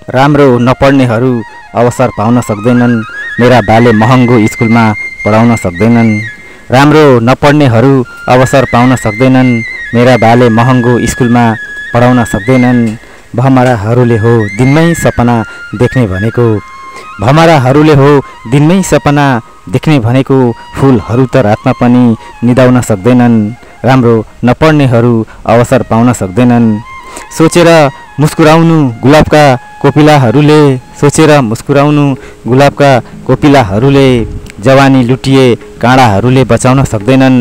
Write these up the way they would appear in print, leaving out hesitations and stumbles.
राम्रो नपढ्नेहरू अवसर पाउन सक्दैनन्। मेरा बाले महँगो स्कुलमा पढाउन सक्दैनन्। राम्रो नपढ्नेहरू अवसर पाउन सक्दैनन्। मेरा बाले महँगो स्कुलमा पढाउन सक्दैनन्। भमराहरूले हो दिनमै सपना देख्ने भनेको, भमराहरूले हो दिनमै सपना देख्ने भनेको, फुलहरू त रातमा पनि निदाउन सक्दैनन्। राम्रो नपढ्नेहरू अवसर पाउन सक्दैनन्। सोचेर मुस्कुराउनु गुलाबका कोपिलाहरूले, सोचेर मुस्कुराउनु गुलाबका कोपिलाहरूले, जवानी लुटिए काँडाहरूले बचाउन सक्दैनन्।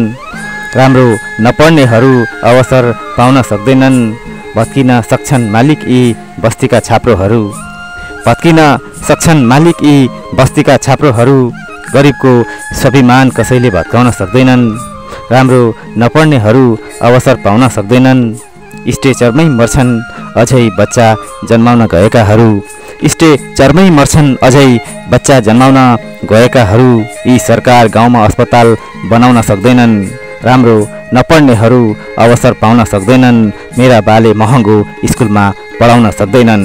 राम्रो नपढ्नेहरू अवसर पाउन सक्दैनन्। भत्किन सक्छन् मालिक यी बस्तीका छाप्रोहरू, भत्किन सक्छन् मालिक यी बस्तीका छाप्रोहरू, गरिबको स्वाभिमान कसैले भत्काउन सक्दैनन्। राम्रो नपढ्नेहरू अवसर पाउन सक्दैनन्। स्टेचरमै मर्छन् अझै बच्चा जन्माउन गएकाहरू, स्टेचरमै मर्छन् अझै बच्चा जन्माउन गएकाहरू, यी सरकार गाउँमा अस्पताल बनाउन सक्दैनन्। राम्रो नपढ्नेहरू अवसर पाउन सक्दैनन्। मेरा बाले महँगो स्कुलमा पढाउन सक्दैनन्।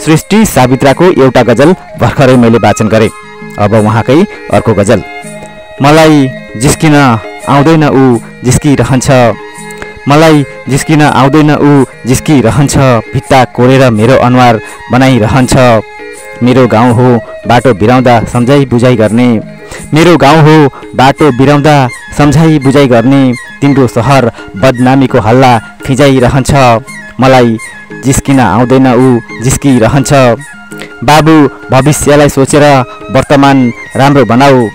सृष्टि सावित्राको एउटा गजल भर्खरै मैले वाचन गरेँ। अब उहाँकै अर्को गजल। मलाई जिस्किन आउँदैन ऊ जिस्किरहन्छ, मलाई जिस्किन आउँदैन ऊ जिस्किरहन्छ, भित्ता कोरेर मेरो अनुहार बनाइरहन्छ। मेरो गाउँ हो बाटो बिराउँदा सम्झाइ बुझाइ गर्ने, मेरो गाउँ हो बाटो बिराउँदा सम्झाइ बुझाइ गर्ने, तिम्रो सहर बदनामीको हल्ला फिजाइरहन्छ। मलाई जिस्किन आउँदैन ऊ जिस्किरहन्छ। बाबु भविष्यलाई सोचेर वर्तमान राम्रो बनाऊ,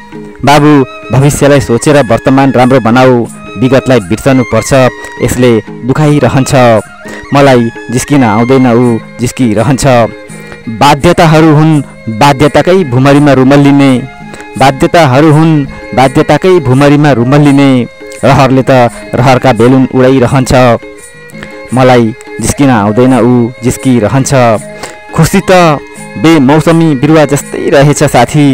बाबु भविष्यलाई सोचेर वर्तमान राम्रो बनाऊ, विगतलाई बिर्सनु पर्छ यसले दुखाइरहन्छ। मलाई जिस्किन आउँदैन ऊ जिस्किरहन्छ। बाध्यताहरू हुन् बाध्यताकै भुमरीमा रुमल्लिने, बाध्यताहरू हुन् बाध्यताकै भुमरीमा रुमल्लिने, रहरले त रहरका बेलुन उडाइरहन्छ। मलाई जिस्किन आउँदैन ऊ जिस्किरहन्छ। खुसी त बेमौसमी बिरुवा जस्तै रहेछ साथी,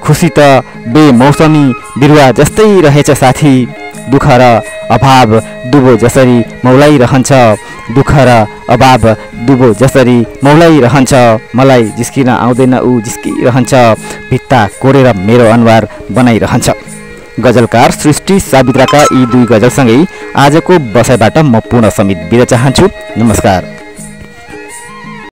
खुसी त बेमौसमी बिरुवा जस्तै रहेछ साथी, दुःख र अभाव दुबो जसरी मौलाइरहन्छ, दुःख र अभाव दुबो जसरी मौलाइरहन्छ। मलाई जिस्किन आउँदैन ऊ जिस्किरहन्छ, भित्ता कोरेर मेरो अनुहार बनाइरहन्छ। गजलकार सृष्टि सावित्राका यी दुई गजलसँगै आजको बसाइबाट म पूर्ण समित बिदा चाहन्छु। नमस्कार।